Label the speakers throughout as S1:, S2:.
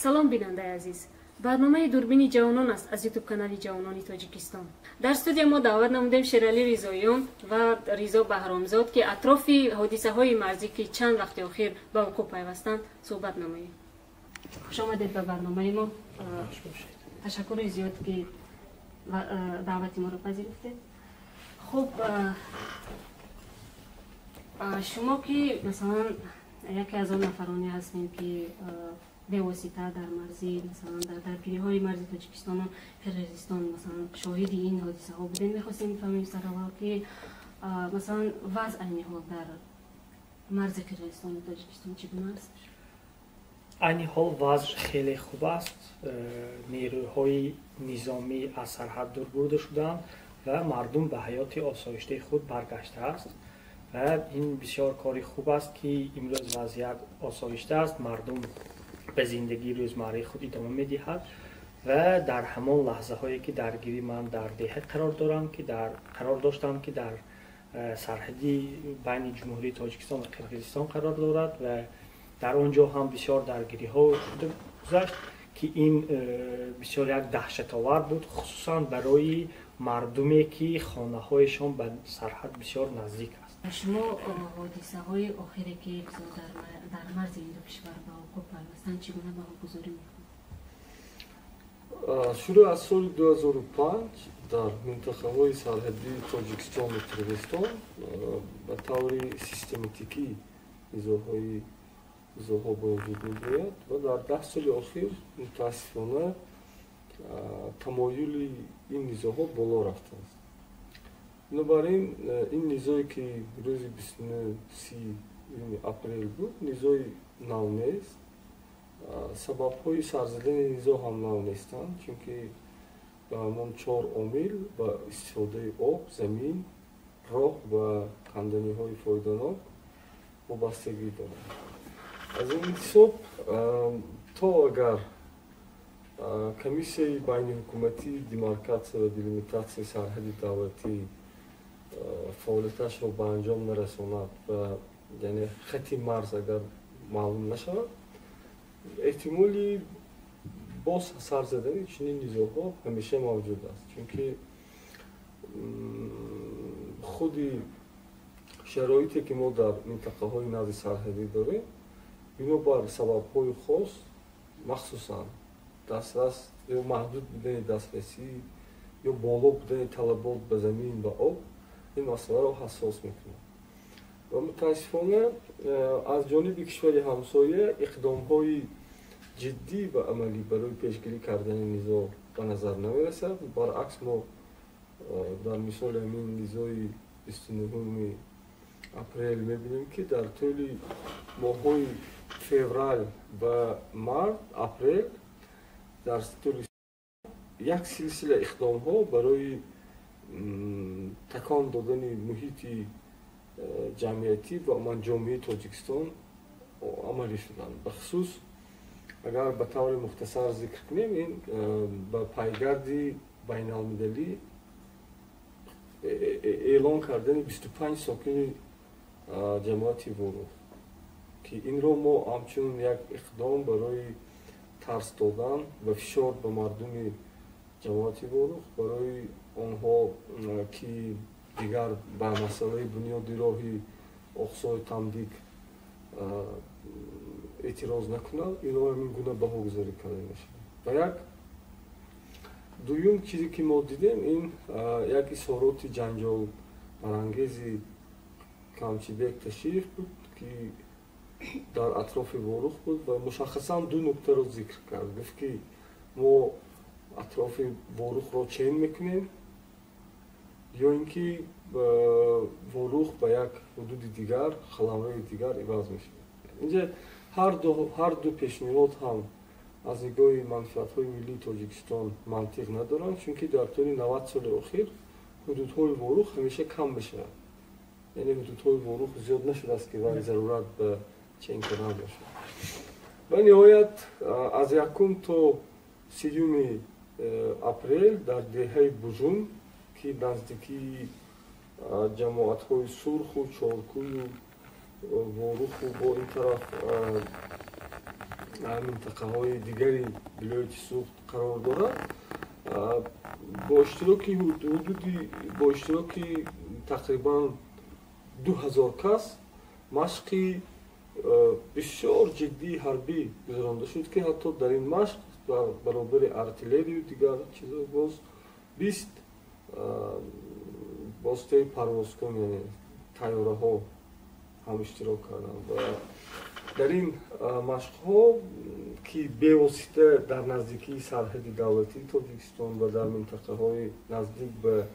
S1: Салом, бинандаи азиз. Барномаи «Дурбини ҷавонон» аст аз Ютуб канали «Ҷавонони Тоҷикистон». Дар студия мо даъват намудем Шералӣ Ризоён ва Ризо Баҳромзод, ки атрофи ҳодисаҳои марзӣ, ки чанд вақти охир ба вуқӯъ пайвастанд, суҳбат намоем. Хуш омадед ба барномаи мо. Ташаккури зиёд, ки даъвати моро пазируфтед. Хуб, шумо ки масалан яке аз он нафароне ҳастем, ки бевосита дар марзӣ, масалан дар даргириҳои марзи Тоҷикистону Қирғизистон, масалан шоҳиди ин ҳодисаҳо будем, мехостем бифаҳмем сараввал, ки масалан вазъ айни ҳол дар марзи Қирғизистону Тоҷикистон чӣ гуна аст?
S2: Айни ҳол вазъ хеле хуб аст. Нерӯҳои низомӣ аз сарҳад дур бурда шуданд ва мардум ба ҳаёти осоиштаи худ баргаштааст. Ва ин бисёр кори хуб аст, ки имрӯз вазъият осоишта аст, мардум ба зиндагии рӯзмарраи худ идома медиҳад. Ва дар ҳамон лаҳзаҳое ки даргирӣ, ман дар деҳа қарор дорам, ки дар қарор доштам, ки дар сарҳади байни Ҷумҳурии Тоҷикистон ва Қирғизистон қарор дорад, ва дар он ҷо ҳам бисёр даргириҳо шуда гузашт, ки ин бисёр як даҳшатовар буд, хусусан барои мардуме, ки хонаҳояшон ба сарҳад бисёр наздик аст.
S1: Шумо ҳодисаҳои охире, ки дар марзи ин ду кишвар ба вуқӯъ пайвастанд, чӣ гуна баҳогузорӣ мекунед?
S3: Шурӯъ аз соли 2005 дар минтақаҳои сарҳадии Тоҷикистону Қирғизистон ба таври систематикӣ низоъҳо ба вуҷуд мебиёяд ва дар 10 соли охир мутаассифона тамоюли ин низоъҳо боло рафтааст. Бинобар ин, ин низое, ки рӯзи 29, 30 апрел буд, низои нав нест. Сабабҳои сарзадани низоъ ҳам нав нестанд, чунки ба ҳамон чор омил: ба истифодаи об, замин, роҳ ва канданиҳои фоиданок вобастагӣ доранд. Аз ин ҳисоб, то агар комиссияи байниҳукуматии демаркатсия ва делимитатсияи сарҳади давлатӣ фаъолияташро ба анҷом нарасонад ва яъне хати марз агар маълум нашавад, эҳтимоли боз сар задани чунин низоъҳо ҳамеша мавҷуд аст, чунки худи шароите, ки мо дар минтақаҳои назди сарҳадӣ дорем, бинобар сабабҳои хос, махсусан дастрас ё маҳдуд будани дастрасӣ ё боло будани талабот ба замин ва об, ин масъаларо ҳассос мекунад. Ва мутаассифона аз ҷониби кишвари ҳамсоя иқдомҳои ҷиддӣ ва амалӣ барои пешгирӣ кардани низоъ ба назар намерасад. Баръакс, мо дар мисоли ҳамин низои 29-уми апрел мебинем, ки дар тӯли моҳҳои феврал ва март, апрел дар тӯли як силсила иқдомҳо барои такон додани муҳити ҷамъиятӣ ва умуман ҷомеаи Тоҷикистон амалӣ шуданд. Бахусус агар ба таври мухтасар зикр кунем, ин ба пайгарди байналмилалӣ эълон кардани 25 сокини ҷамоати Ворух, ки инро мо ҳамчун як иқдом барои тарс додан ва фишор ба мардуми ҷамоати Ворух, барои онҳо, ки дигар ба масъалаи бунёди роҳи Оқсой Тамдик эътироз накунанд, инро ҳамин гуна баҳогузорӣ карда мешавад. Ва як дуюм чизе, ки мо дидем, ин як изҳороти ҷанҷолбарангези Камчибек Ташиев буд, ки дар атрофи Ворух буд ва мушаххасан ду нуктаро зикр кард. Гуфт, ки мо атрофи Ворухро чен мекунем ё ин ки Ворух ба як ҳудуди дигар, қаламрави дигар иваз мешавад. Инҷа ҳар ду пешниҳод ҳам аз нигоҳи манфиатҳои миллии Тоҷикистон мантиқ надоранд, чунки дар тӯли 90 соли охир ҳудудҳои Ворух ҳамеша кам мешавад, яъне ҳудудҳои Ворух зиёд нашудааст, ки вай зарурат ба чен кардан бошад. Ва ниҳоят, аз 1 то 30-юми апрел дар деҳаи Бужун, ки наздикии ҷамоатҳои Сурху Чоркую Воруху бо ин тараф минтақаҳои дигари вилояти Суғд қарор дорад, бо иштироки ҳудуди бо иштироки тақрибан 2000 кас машқи бисёр ҷиддии ҳарбӣ гузаронда шуд, ки ҳатто дар ин машқ дар баробари артиллерию дигар чизо боз 20 воситаи парвозкун, яъне тайёраҳо ҳам иштирок карданд. Ва дар ин машқҳо, ки бевосита дар наздикии сарҳади давлатии Тоҷикистон ва дар минтақаҳои наздик ба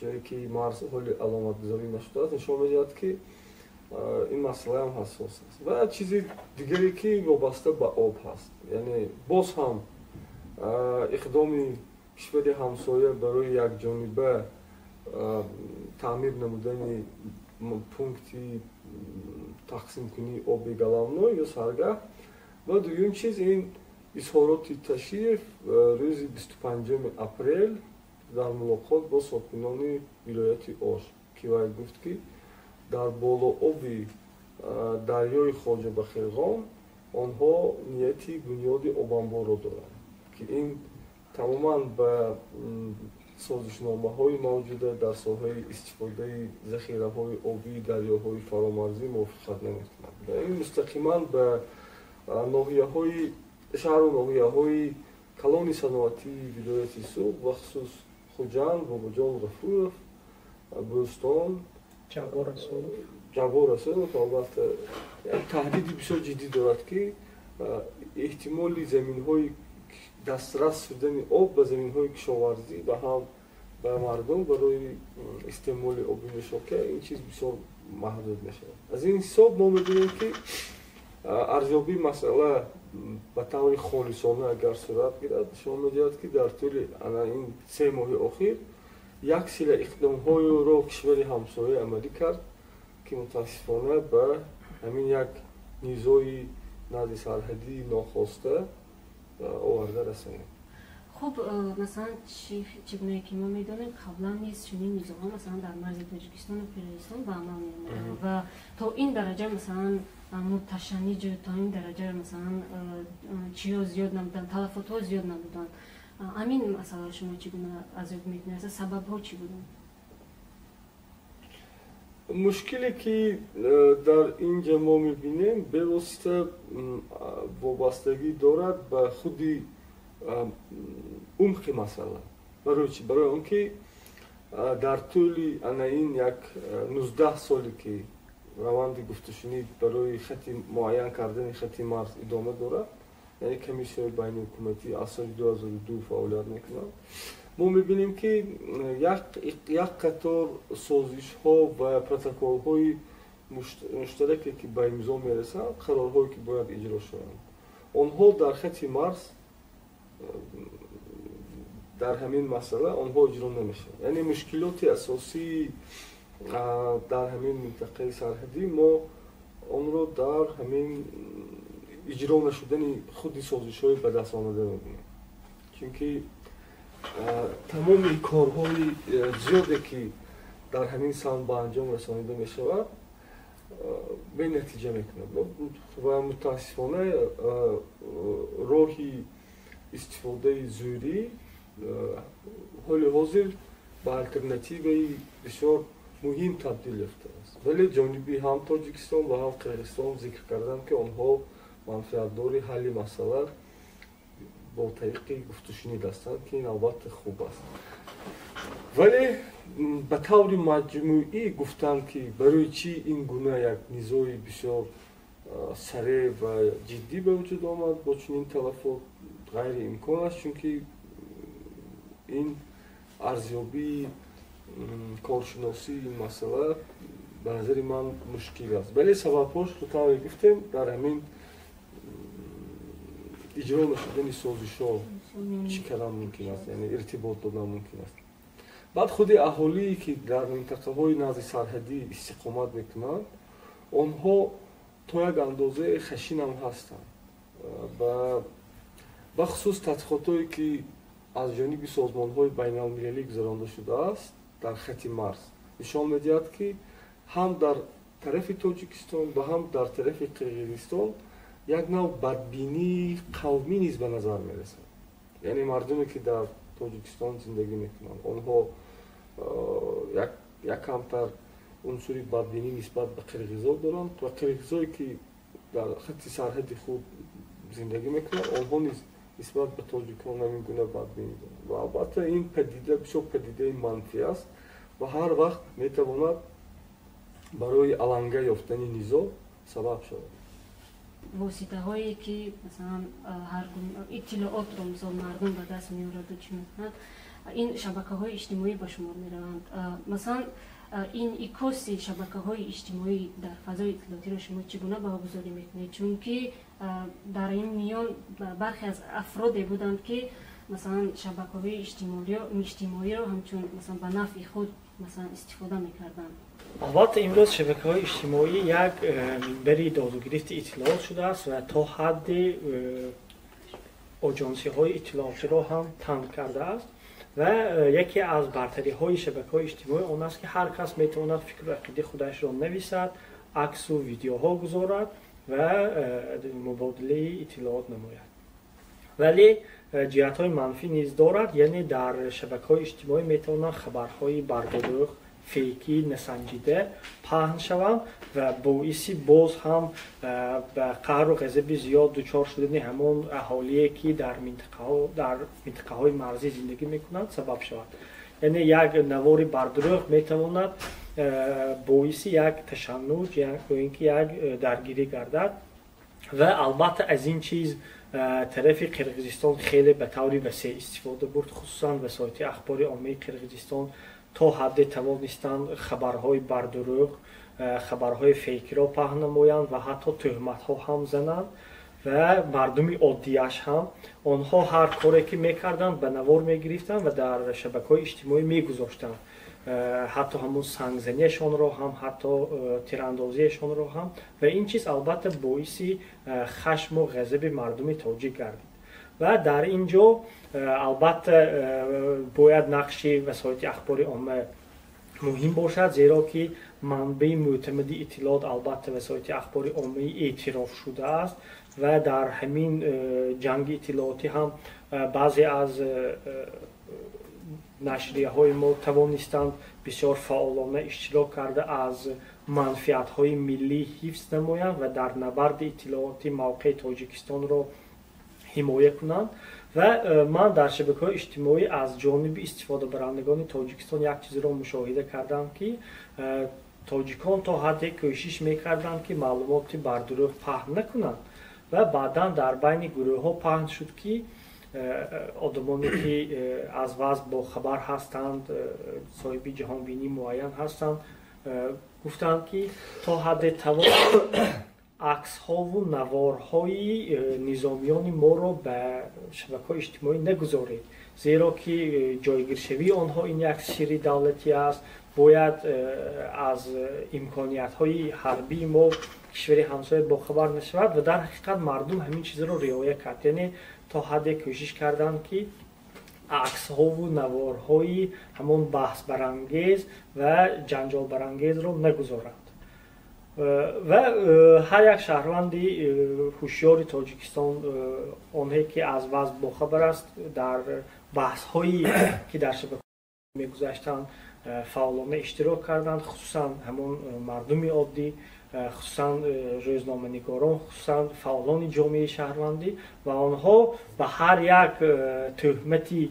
S3: ҷое ки марз ҳоли аломатгузорӣ нашудааст, нишон медиҳад, ки ин масъалаам ҳассос аст. Ва чизи дигаре, ки вобаста ба об ҳаст, яъне боз ҳам иқдоми кишвари ҳамсоя барои якҷониба таъмир намудани пункти тақсимкунии оби Головной ё Саргаҳ. Ва дуюм чиз, ин изҳороти Ташиев рӯзи 25 апрел дар мулоқот бо сокинони вилояти Ош, ки вай гуфт, ки дар болооби дарёи Хоҷабахирғон онҳо нияти бунёди обанборро доранд, ки ин тамоман ба созишномаҳои мавҷуда дар соҳаи истифодаи захираҳои обии дарёҳои фаромарзӣ мувофиқат намекунад. Ва ин мустақиман ба ноҳияҳои шаҳру ноҳияҳои калони саноатии вилояти Суғд, бахусус Хуҷанд, Бобоҷон Ғафуров, Бӯстон, Ҷаббор Расулов, албатта, як таҳдиди бисёр ҷиддӣ дорад, ки эҳтимоли заминҳои дастрас шудани об ба заминҳои кишоварзӣ ва ҳам ба мардум барои истеъмоли оби нӯшока ин чиз бисёр маҳдуд мешавад. Аз ин ҳисоб мо мебинем, ки арзёбии масъала ба таври холисона агар сурат гирад, нишон медиҳад, ки дар тӯли ана ин 3 моҳи охир як сила иқдомҳоеро кишвари ҳамсоя амалӣ кард, ки мутаассифона ба ҳамин як низои назди сарҳадии нохоста оварда расонид.
S1: Хуб, масалан, чӣ гунае ки мо медонем, қаблан низ чунин низоҳо, масалан, дар марзи Тоҷикистону Қирғизистон ба амал меомаданд ва то ин дараҷа, масалан, муташанниҷу то ин дараҷа, масалан, чиё зиёд набуданд, талафотҳо зиёд набуданд. Ҳамин масъаларо шумо чӣ гуна арзёбӣ мекунед? Сабабҳо чӣ буданд?
S3: Мушкиле, ки дар ин ҷа мо мебинем, бевосита вобастагӣ дорад ба худи умқи масъала. Барои чӣ? Барои он ки дар тӯли ана ин як 19 соле, ки раванди гуфтушунид барои хати муайян кардани хати марз идома дорад, яъне комиссияи байниҳукуматӣ аз соли 2002 фаъолият мекунад, мо мебинем, ки як қатор созишҳо ва протоколҳои муштараке, ки ба имзо мерасанд, қарорҳое, ки бояд иҷро шаванд, онҳо дар хати марз, дар ҳамин масъала онҳо иҷро намешаванд. Яъне мушкилоти асосии дар ҳамин минтақаи сарҳадӣ мо онро дар ҳамин иҷро нашудани худи созишҳои ба даст омада мебинем, чунки тамоми корҳои зиёде, ки дар ҳамин самт ба анҷом расонида мешавад, бенатиҷа мекунад. Ва мутаассифона роҳи истифодаи зӯрӣ ҳоли ҳозир ба алтернативаи бисёр муҳим табдил ёфтааст. Вале ҷониби ҳам Тоҷикистон ва ҳам Қирғизистон зикр карданд, ки онҳо манфиатдори ҳалли масъала бо тариқи гуфтушунид ҳастанд, ки ин албатта хуб аст. Вале ба таври маҷмӯӣ гуфтанд, ки барои чӣ ин гуна як низои бисёр сареъ ва ҷиддӣ ба вуҷуд омад бо чунин талафот, ғайриимкон аст, чунки ин арзёбии коршиносии ин масъала ба назари ман мушкил аст. Вале сабабҳош, тавре гуфтем, дар ҳамин иҷро нашудани созишҳо чӣ кардан мумкин аст, яъне иртибот додан мумкин аст. Баъд худи аҳолие, ки дар минтақаҳои назди сарҳадӣ истиқомат мекунанд, онҳо то як андозаи хашинам ҳастанд. Бахусус тадқиқотҳое, ки аз ҷониби созмонҳои байналмилалӣ гузаронда шудааст дар хати марз, нишон медиҳад, ки ҳам дар тарафи Тоҷикистон ва ҳам дар тарафи Қирғизистон Як нав бадбинии қавмӣ низ ба назар мерасад. Яъне мардуме, ки дар Тоҷикистон зиндагӣ мекунанд, онҳо як камтар унсури бадбинӣ нисбат ба қирғизо доранд ва қирғизое, ки дар хатти сарҳади худ зиндагӣ мекунанд, онҳо низ нисбат ба тоҷикон ҳамин гуна бадбинӣ доранд. Ва албатта, ин падида бисёр падидаи манфӣ аст ва ҳар вақт метавонад барои аланга ёфтани низоъ сабаб шавад.
S1: Воситаҳое, ки масалан ҳар иттилоотро, мисол, мардум ба даст меораду чӣ мекунад, ин шабакаҳои иҷтимоӣ ба шумор мераванд. Масалан, инъикоси шабакаҳои иҷтимоӣ дар фазои иттилоотиро шумо чӣ гуна баҳогузорӣ мекунед? Чунки дар ин миён бархе аз афроде буданд, ки масалан шабакаҳои иҷтимоиро ҳамчун масалан ба нафъи худ масалан истифода мекарданд.
S2: Албатта, имрӯз шабакаҳои иҷтимоӣ як минбари додугирифти иттилоот шудааст ва то ҳадди оҷонсиҳои иттилоотиро ҳам танг кардааст. Ва яке аз бартариҳои шабакаҳои иҷтимоӣ он аст, ки ҳар кас метавонад фикру ақидаи худашро нависад, аксу видеоҳо гузорад ва мубодилаи иттилоот намояд. Вале ҷиҳатҳои манфӣ низ дорад, яъне дар шабакаҳои иҷтимоӣ метавонанд хабарҳои бардурӯғ, фейкӣ, насанҷида паҳн шаванд ва боиси боз ҳам ба қаҳру ғазаби зиёд дучор шудани ҳамон аҳолие, ки дар минтақаҳои марзӣ зиндагӣ мекунанд, сабаб шавад. Яъне як навори бардурӯғ метавонад боиси як ташаннуҷ ё ин ки як даргирӣ гардад. Ва албатта, аз ин чиз тарафи Қирғизистон хеле ба таври васеъ истифода бурд. Хусусан васоити ахбори оммаи Қирғизистон то ҳадде тавонистанд хабарҳои бардурӯғ, хабарҳои фейкиро паҳн намоянд ва ҳатто тӯҳматҳо ҳам зананд. Ва мардуми оддияш ҳам, онҳо ҳар коре ки мекарданд, ба навор мегирифтанд ва дар шабакаҳои иҷтимоӣ мегузоштанд, ҳатто ҳамун сангзанияшонро ҳам, ҳатто тирандозиашонро ҳам. Ва ин чиз албатта боиси хашму ғазаби мардуми тоҷик гардид. Ва дар ин ҷо албатта бояд нақши васоити ахбори омма муҳим бошад, зеро ки манбаи мӯътамади иттилоот албатта васоити ахбори оммаи эътирофшуда аст. Ва дар ҳамин ҷанги иттилоотӣ ҳам баъзе аз нашрияҳои мо тавонистанд бисёр фаъолона иштирок карда, аз манфиатҳои миллӣ ҳифз намоянд ва дар набарди иттилоотӣ мавқеи Тоҷикистонро ҳимоя кунанд. Ва ман дар шабакаҳои иҷтимоӣ аз ҷониби истифодабарандагони Тоҷикистон як чизро мушоҳида кардам, ки тоҷикон то ҳадде кӯшиш мекарданд, ки маълумоти бардурӯғ паҳн накунанд. Ва баъдан дар байни гурӯҳҳо паҳн шуд, ки одамоне, ки аз вазъ бохабар ҳастанд, соҳиби ҷаҳонбинии муайян ҳастанд, гуфтанд, ки то ҳадде тавон аксҳову наворҳои низомиёни моро ба шабакаҳои иҷтимоӣ нагузоред, зеро ки ҷойгиршавии онҳо ин як сирри давлатӣ аст, бояд аз имкониятҳои ҳарбии мо кишвари ҳамсоя бохабар нашавад. Ва дар ҳақиқат мардум ҳамин чизро риоя кард, яъне то ҳадде кӯшиш карданд, ки аксҳову наворҳои ҳамон баҳсбарангез ва ҷанҷолбарангезро нагузоранд. Ва ҳар як шаҳрванди ҳушёри Тоҷикистон, онҳое ки аз вазъ бохабар аст, дар баҳсҳое, ки дар шабака мегузаштанд, фаъолона иштирок карданд. Хусусан ҳамон мардуми оддӣ, хусусан рӯзноманигорон, хусусан фаъолони ҷомеаи шаҳрвандӣ. Ва онҳо ба ҳар як тӯҳмати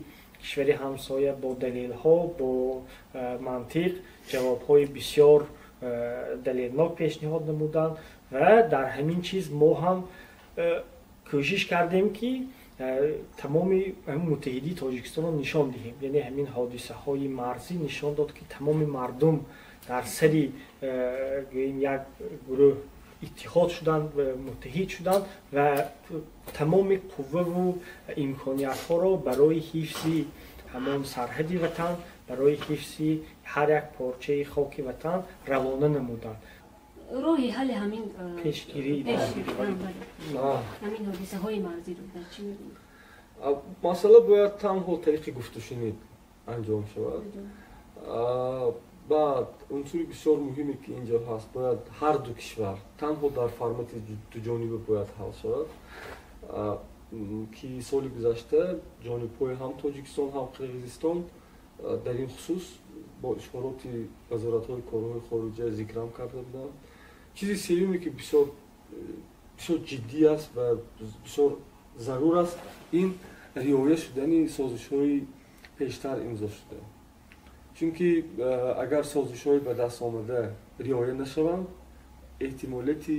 S2: кишвари ҳамсоя бо далелҳо, бо мантиқ ҷавобҳои бисёр далелнок пешниҳод намуданд. Ва дар ҳамин чиз мо ҳам кӯшиш кардем, ки тамоми муттаҳидии Тоҷикистонро нишон диҳем. Яъне ҳамин ҳодисаҳои марзӣ нишон дод, ки тамоми мардум дар сари, гӯем, як гурӯҳ иттиҳод шуданд, муттаҳид шуданд ва тамоми қувваву имкониятҳоро барои ҳифзи ҳамон сарҳади ватан, барои ҳифзи ҳар як порчаи хоки ватан равона намуданд.
S1: Роҳи ҳалли ҳамин
S2: пешгирӣ
S1: ҳамин ҳодисаҳои марзиро дар чӣ мебинед?
S3: Масъала бояд танҳо тариқи гуфтушунид анҷом шавад. Баъд унсури бисёр муҳиме, ки инҷо ҳаст, бояд ҳар ду кишвар танҳо дар формати дуҷониба бояд ҳал шавад, ки соли гузашта ҷонибҳои ҳам Тоҷикистон, ҳам Қирғизистон дар ин хусус бо ишороти вазоратҳои корҳои хориҷа зикрам карда буданд. Чизи сеюме, ки бисёр бисёр ҷиддӣ аст ва бисёр зарур аст, ин риоя шудани созишҳои пештар имзо шуда, чунки агар созишҳои ба даст омада риоя нашаванд, эҳтимолияти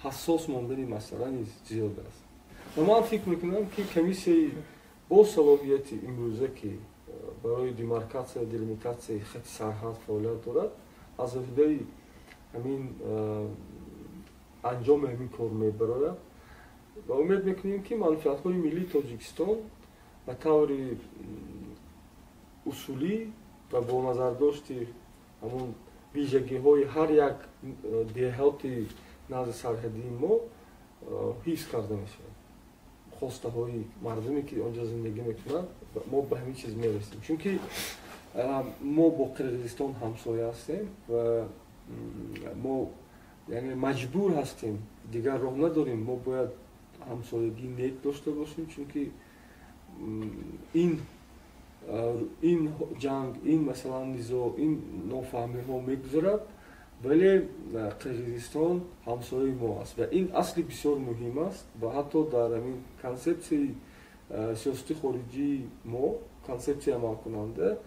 S3: ҳассос мондани масъала низ зиёд аст. Ва ман фикр мекунам, ки комиссияи бо салоҳияти имрӯза, ки барои демаркатсия, делимитатсияи хати сарҳад фаъолият дорад, аз уҳдаи ҳамин анҷоми ҳамин кор мебарояд ва умед мекунем, ки манфиатҳои миллии Тоҷикистон ба таври усулӣ ва бо назардошти ҳамон вижагиҳои ҳар як деҳоти назди сарҳадии мо ҳифз карда мешавад. Хостаҳои мардуме, ки онҷо зиндагӣ мекунанд, мо ба ҳамин чиз мерасем, чунки мо бо Қирғизистон ҳамсоя ҳастем ва мо, яъне, маҷбур ҳастем, дигар роҳ надорем, мо бояд ҳамсоягии нек дошта бошем, чунки ин ҷанг, ин, масалан, низоъ, ин нофаҳмиҳо мегузарад, вале Қирғизистон ҳамсояи мо аст ва ин асли бисёр муҳим аст. Ва ҳатто дар ҳамин консепсияи сиёсати хориҷии мо, консепсияи амалкунанда,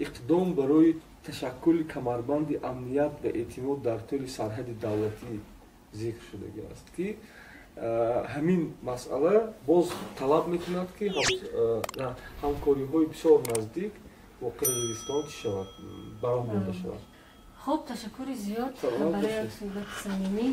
S3: иқдом барои ташаккули камарбанди амният ва эътимод дар тӯли сарҳади давлатӣ зикр шудагӣ аст, ки ҳамин масъала боз талаб мекунад, ки ҳамкориҳои бисёр наздик бо Қирғизистон чӣ шавад, ба роҳ монда шавад.
S1: Хуб, ташаккури зиёд барои суҳбати самимӣ.